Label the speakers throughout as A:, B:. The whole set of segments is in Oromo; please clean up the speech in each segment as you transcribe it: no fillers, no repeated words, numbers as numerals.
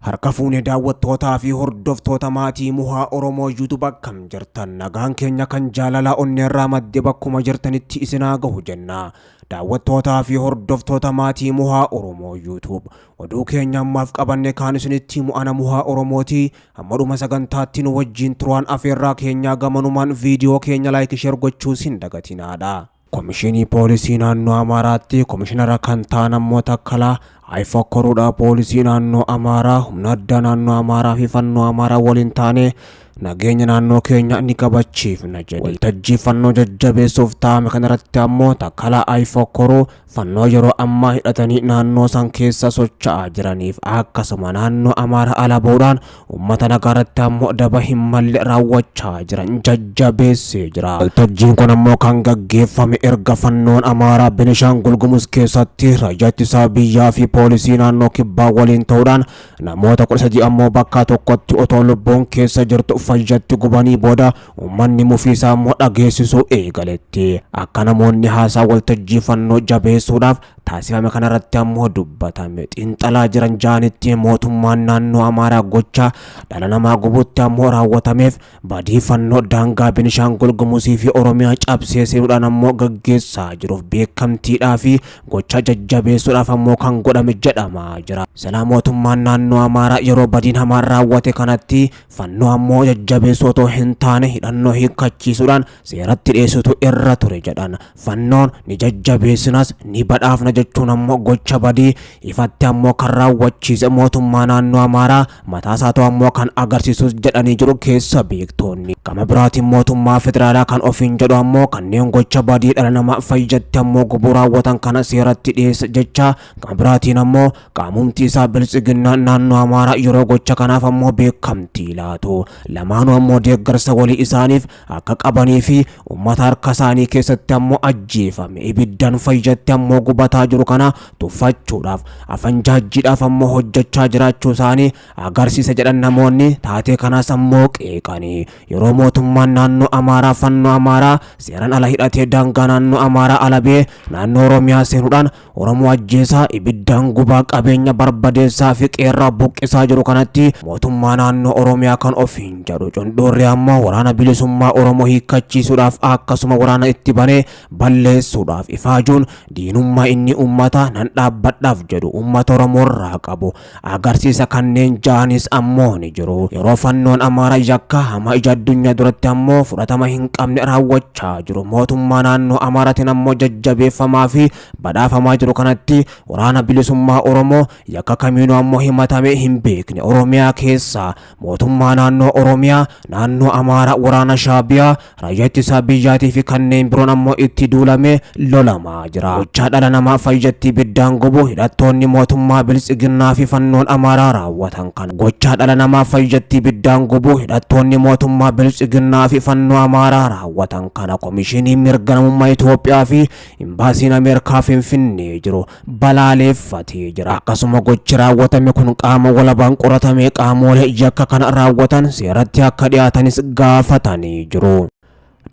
A: Harka fuune daawwattootaa fi hordoftoota maatii Muhaa Oromoo YouTube, akkam jirtan? Nagaan keenya kan jaalalaa onneerraa madde bakkuma jirtanitti isin haa gahu jenna. Daawwattootaa fi hordoftoota maatii Muhaa Oromoo YouTube, oduu keenya ammaaf qabanne kaan isinitti himu ana Muhaa Oromooti. Hamma dhuma sagantaatti nu wajjin turaan afeerraa keenyaa, gamanumaan viidiyoo keenya like, share gochuus hin dagatinaadha. Komishinii Poolisii Naannoo Amaaraatti komishinara kan ta'an ammoo Takkalaa Ayifokkoruudha. Poolisii Naannoo Amaaraa, humna addaa naannoo Amaaraa fi fannoo Amaaraa waliin taane nageenya naannoo keenya ni kabachiifna jedhe. Waltajjii fannoo jajjabeessuuf taa'ame kanarratti ammoo Takkalaa Ayifokkoruu fannoo yeroo ammaa hidhatanii naannoo san keessa socho'aa jiraniif, akkasuma naannoo Amaaraa ala ba'uudhaan uummata nagaarratti ammoo daba hin malle raawwachaa jiran jajjabeessee jira. Waltajjiin kun ammoo kan gaggeeffame erga fannoon Amaaraa Benishaangul Gumuz keessatti raayyaa ittisaa biyyaa fi poolisii naannoo kibbaa waliin ta'uudhaan namoota 13 ammoo bakka tokkotti otoo lubbuun keessa jirtu fayyatti gubanii booda uummanni mufiisaa immoo dhageessisuu eegaletti. Akka namoonni haasaa waltajjii fannoo jabeessuudhaaf taasifame kanarratti ammoo dubbatame xiinxalaa jiran ja'anitti, mootummaan naannoo Amaaraa gocha dhala namaa gubuutti ammoo raawwatameef badii fannoo daangaa Benishaangul Gumuzii fi Oromiyaa cabsee seenuudhaan ammoo gaggeessaa jiruuf beekamtiidhaa fi gocha jajjabeessuudhaaf ammoo kan godhame jedhamaa jira. Silaa mootummaan naannoo Amaaraa yeroo badiin hamaan raawwate kanatti fannoo ammoo jajjabeessuu otoo hin taane hidhannoo hiikkachiisuudhaan seeratti dhiyeessutu irra ture jedhan. Fannoon ni jajjabeessinas ni badhaafna jechuun ammoo gocha badii ifatti ammoo kan raawwachiise mootummaa naannoo Amaaraa mataasaa ta'u ammoo kan agarsiisus jedhanii jiru keessa beektoonni. Gama biraatiin mootummaa federaalaa kan ofiin jedhu ammoo kanneen gocha badii dhala namaa fayyatti ammoo gubuu raawwatan kana seeratti dhiyeessa jecha, gama biraatiin ammoo qaamumti isaa biltsiginnaa naannoo Amaaraa yeroo gocha kanaaf ammoo beekamtii laatu. Lamaanuu ammoo deeggarsa walii isaaniif akka qabanii fi uummata harka isaanii keessatti ammoo ajjeefame ibiddaan fayyatti ammoo gubataa jiru kana tuffachuudhaaf afan jaajjiidhaaf ammoo hojjechaa jiraachuu isaanii agarsiisa jedhan namoonni taatee kanaas ammoo qeeqanii. Yeroo mootummaan naannoo Amaaraa fannoo Amaaraa seeraan ala hidhatee daangaa naannoo Amaaraa ala ba'ee naannoo Oromiyaa seenuudhaan Oromoo ajjeesaa, ibiddaan gubaa, qabeenya barbadeessaa fi qeerraa buqqisaa jiru kanatti, mootummaa naannoo Oromiyaa kan ofiin jedhu cundhuurri ammoo waraana bilisummaa Oromoo hiikkachiisuudhaaf akkasuma waraana itti banee balleessuudhaaf ifaajuun diinummaa inni uummata nan dhaabbadhaaf jedhu uummata Oromoo irraa qabu agarsiisa kanneen ja'anis ammoo ni jiru. Yeroo fannoon Amaaraa yakka hamaa ija addunyaa duratti ammoo fudhatama hin qabne raawwachaa jiru, mootummaa naannoo Amaaraatiin ammoo jajjabeeffamaa fi badhaafamaa jiru kanatti, waraana bilisummaa Oromoo yakka kamiinuu ammoo himatamee hin beekne Oromiyaa keessaa mootummaa naannoo Oromiyaa, naannoo Amaaraa, waraana Shaabiyaa, raayyaa ittisaa biyyaatii fi kanneen biroon ammoo itti duulamee lolamaa jira. Gochaa dhala namaa fayyatti ibiddaan gubu hidhattoonni mootummaa biltsiginnaa fi fannoon Amaaraa raawwatan kana. Gochaa dhala namaa fayyatti ibiddaan gubu hidhattoonni mootummaa biltsiginnaa fi fannoo Amaaraa raawwatan kana Komishinii Mirga Namummaa Itoophiyaa fi Imbaasiin Ameerikaa Finfinnee jiru balaaleeffatee jira. Akkasuma gochi raawwatame kun qaama walabaan qoratamee qaamolee yakka kana raawwatan seeratti akka dhiyaatanis gaafatanii jiru.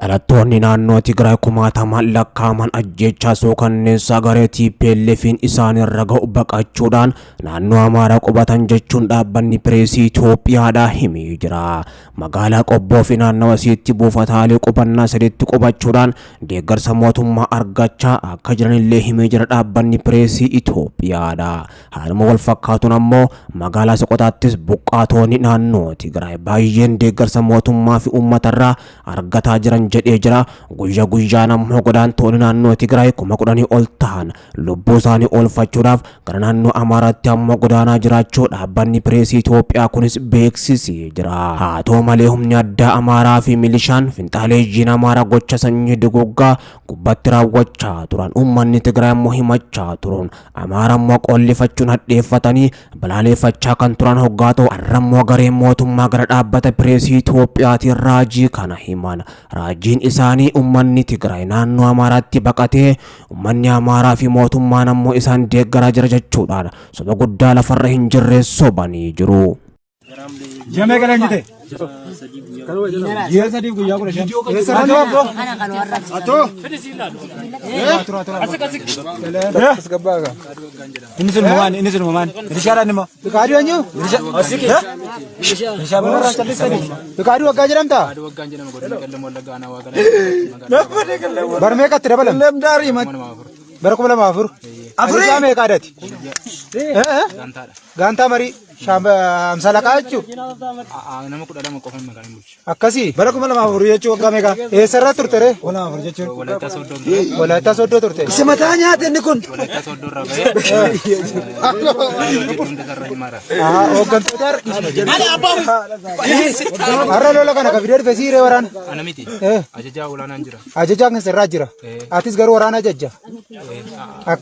A: Dhalattoonni naannoo Tigraay kumaatamaan lakkaa'aman ajjeechaa suukanneessaa garee TPLF'n isaanirra ga'u baqachuudhaan naannoo Amaaraa qubatan jechuun dhaabbanni pireesii Itoophiyaadhaa himee jira. Magaalaa Qobboo fi naannawa isiitti buufataalee qubannaa sadiitti qubachuudhaan deeggarsa mootummaa argachaa akka jiranillee himee jira dhaabbanni pireesii Itoophiyaadha. Haaluma wal fakkaatuun ammoo magaalaa Soqotaattis buqqaatoonni naannoo Tigraay baay'een deeggarsa mootummaa fi uummatarraa argataa jiran jedhee jira. Guyya guyyaan ammoo godaantoonni naannoo Tigraay 10,000 ol ta'an lubbuu isaanii oolfachuudhaaf gara naannoo Amaaraatti ammoo godaanaa jiraachuu dhaabbanni pireesii Itoophiyaa kunis beeksisee jira. Haa ta'u malee humni addaa Amaaraa fi milishaan finxaaleeyyiin Amaaraa gocha sanyii duguggaa gubbatti raawwachaa turan uummanni Tigraay ammoo himachaa turuun, Amaara ammoo qollifachuun hadheeffatanii balaaleeffachaa kan turan hoggaa ta'u, har'a ammoo gareen mootummaa gara dhaabbata pireesii Itoophiyaatiin raajii kana himan. Raajiin isaanii ummanni Tigraay naannoo Amaaraatti baqatee ummanni Amaaraa fi mootummaan ammoo isaan deeggaraa jira jechuudhaan soba guddaa lafarra hin jirre sobanii jiru.
B: Ji'a meeqa leenjite? Ji'a 3 guyyaa 15. Eessa irratti obbo? Atoo? Tura tura. Inni sun mamaan inni sun mamaan. Milishaadhaan immoo. Fiqaaduu eenyu? Milishaa. Milishaa barraa callistanii. Fiqaaduu waggaa jedhamta? Bara meeqatti dabalame? Bara 2004. Afurii meeqa adati? Gaantaa marii amsalaqaa jechuudha.
C: Nama 12 qofan maqaan hin bulchu.
B: Akkasii. Bara 2004 jechuun waggaa meeqa? Eessarra turte ree? 2004 jechuun.
C: Walaayittaa Sooddoo ture.
B: Walaayittaa Sooddoo turte.
D: Si mataa nyaate inni kun.
C: Walaayittaa Sooddoo irraa bahee. Hunda irra himaara.
B: Hooggantoota har'a lola kana ka fidee dhufe siiree waraana.
C: Ana miti. Ajajaa olaanaan jira.
B: Ajajaan kan sirraa jira. Atis garuu waraana ajajja.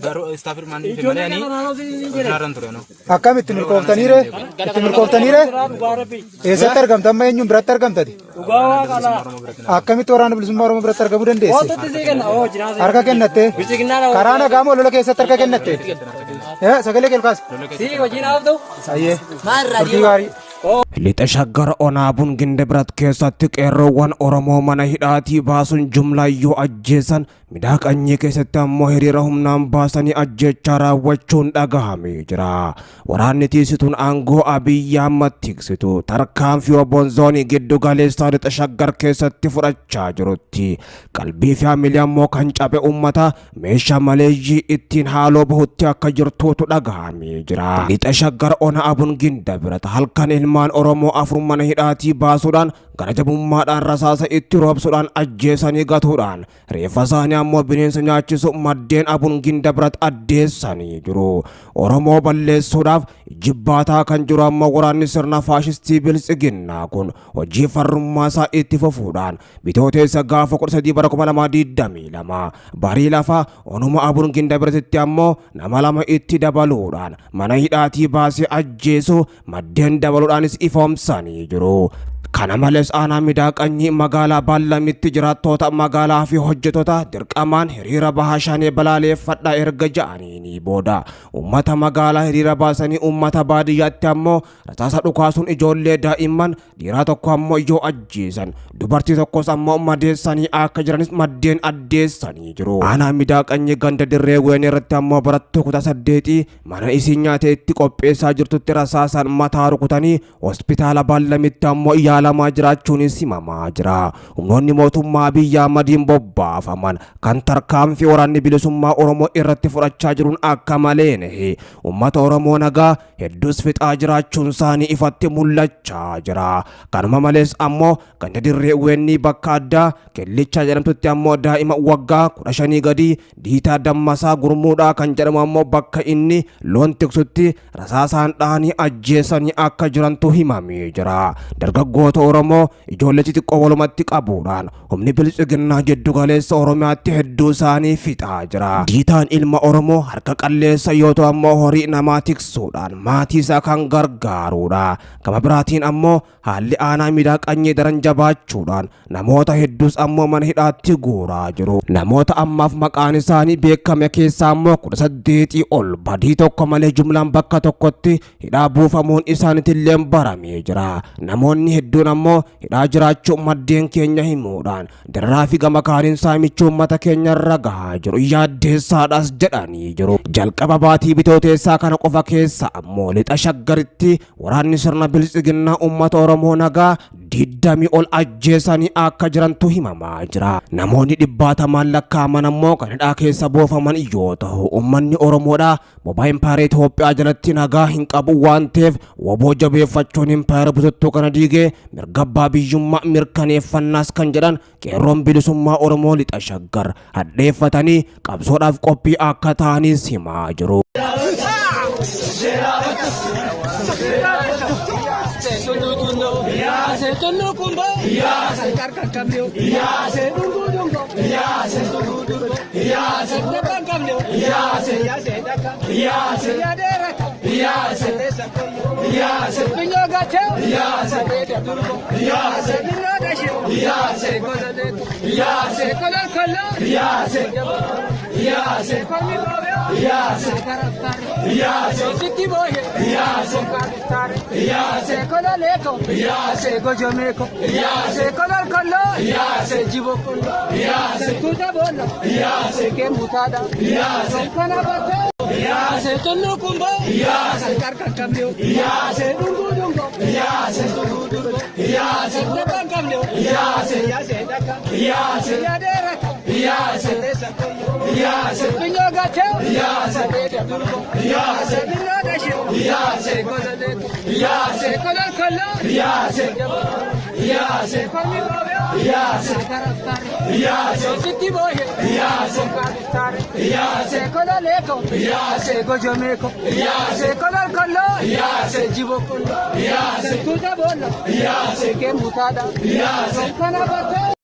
C: Garuu istaaf hirmaan dhufe malee ani hojii ture anoo.
B: Akkam itti milkooftaniire? Itti milkooftaniire? Eessatti argamta amma eenyuun biratti argamtati? Akkamitti waraana bilisummaa Oromoo biratti argamuu dandeesse? Harka kennattee? Karaa nagaa moo lola keessatti harka kennatte? Sagalee kee ol kaasi. Ayyee. Turtii gaarii.
A: Lixa Shaggar Onaa Bungindibrat keessatti qeerroowwan Oromoo mana hidhaatii baasuun jumlaan yoo ajjeesan Midaa Qanyii keessatti ammoo hiriira humnaan baasanii ajjeechaa raawwachuun dhagahamee jira. Waraanni tiisituun aangoo Abiyyi Ahmad tiksitu tarkaanfii Oboon zoonii giddu galeessaa Lixa Shaggar keessatti fudhachaa jirutti qalbii fi hamilee ammoo kan cabe uummata meeshaa maleeyyii ittiin haaloo bahutti akka jirtuutu dhagahamee jira. Lixa Shaggar Ona Abun Gindabirat halkan ilmaan Oromoo 4 mana hidhaatii baasuudhaan gara jabummaadhaan rasaasa itti roobsuudhaan ajjeesanii gatuudhaan reeffa isaanii ammoo bineensa nyaachisu maddeen Abun Gindabrat addeessanii jiru. Oromoo balleessuudhaaf jibbaataa kan jiru ammoo waraanni sirna faashistii biltsiginnaa kun hojii farrummaa isaa itti fufuudhaan Bitooteessa gaafa 13 bara 2022 barii lafa onuma Abun Gindabratitti ammoo nama 2 itti dabaluudhaan mana hidhaatii baasee ajjeesuu maddeen dabaluudhaanis ifoomsanii jiru. Kana malees aanaa Midaa Qanyii magaalaa Baallamitti jiraattoota magaalaa fi hojjettoota dirqamaan hiriira bahaa Shanee balaaleeffadhaa erga ja'aniinii booda uummata magaalaa hiriira baasanii uummata baadiyyaatti ammoo rasaasa dhukaasuun ijoollee daa'imman dhiiraa tokko ammoo yoo ajjeesan dubartii tokkos ammoo madeessanii akka jiranis maddeen addeessanii jiru. Aanaa Midaa Qanyii ganda Dirree Weenii irratti ammoo barattuu kutaa 8 mana isiin nyaatee itti qopheessaa jirtutti rasaasaan mataa rukutanii hospitaala Baallamitti ammoo yaalamaa jiraachuunis himamaa jira. Humnoonni mootummaa Abiyyi Ahmadiin bobbaafaman kan tarkaanfii waraanni bilisummaa Oromoo irratti fudhachaa jiruun akka malee nahe uummata Oromoo nagaa hedduus fixaa jiraachuun isaanii ifatti mul'achaa jira. Kanuma malees ammoo ganda Dirree Weennii bakka addaa Kellichaa jedhamtutti ammoo daa'ima waggaa 15 gadii Diitaa Dammasaa Gurmuudhaa kan jedhamu ammoo bakka inni loon tiksutti rasaasaan dhahanii ajjeesanii akka jirantu himamee jira. Dargaggoota Oromoo ijoollee xixiqqoo walumatti qabuudhaan humni biltsiginnaa jiddu galeessa Oromiyaatti hedduu isaanii fixaa jira. Diitaan ilma Oromoo harka qalleessa yoo ta'u ammoo horii namaa tiksuudhaan maatii isaa kan gargaaruudha. Gama biraatiin ammoo haalli aanaa Midaa Qanyii daran jabaachuudhaan namoota hedduus ammoo mana hidhaatti guuraa jiru. Namoota ammaaf maqaan isaanii beekame keessaa ammoo 18 ol badii tokko malee jumlaan bakka tokkotti hidhaa buufamuun isaaniitillee baramee jira. Namoonni hedduun ammoo hidhaa jiraachuu maddeen keenya himuudhaan dararaa fi gama kaaniin saamichi uummata keenya irra gahaa jiru yaaddeessaadhas jedhanii jiru. Jalqaba baatii Bitooteessaa kana qofa keessa ammoo lixa Shaggaritti waraanni sirna biltsiginnaa uummata Oromoo nagaa 20 ol ajjeesanii akka jirantu himamaa jira. Namoonni dhibbaatamaan lakkaa'aman ammoo kan hidhaa keessa buufaman yoo ta'u uummanni Oromoodhaa bobaa impaayera Itoophiyaa jalatti nagaa hin qabu waan ta'eef woboo jabeeffachuun impaayera bututtuu kana diigee mirga abbaa biyyummaa mirkaneeffannaas kan jedhan qeerroon bilisummaa Oromoo lixa Shaggar hadheeffatanii qabsoodhaaf qophii akka ta'anis himaa jiru.
D: Se pinyo gache. Se bete durgo. Se binno dashe. Se kolaleto. Se kolal kollo. Se jabo. Se kolmi bobe. Se karaftare. Se sitti bohe. Se kabiftare. Se kolaleto. Se gojomeko. Se kolal kollo. Se jibo kollo. Se tuta bollo. Se ke mutada. Se kana batte. Se tullu kumbo. Se karkar kamneo. Se dungu dungo. Se dungu dungo. Se daban kamneo. Se ya se daka. Se ya deraka. Se desa koyo. Se pinyo gache. Se bete durgo. Se binno dashe. Se kolaleto. Se kolal kollo. Se jabo. Se kolmi bobe. Se karaftare. Se sitti bohe. Se kabiftare. Se kolaleto. Se gojomeko. Se kolal kollo. Se jibo kollo. Se tuta bollo. Se ke mutada. Se kana batte.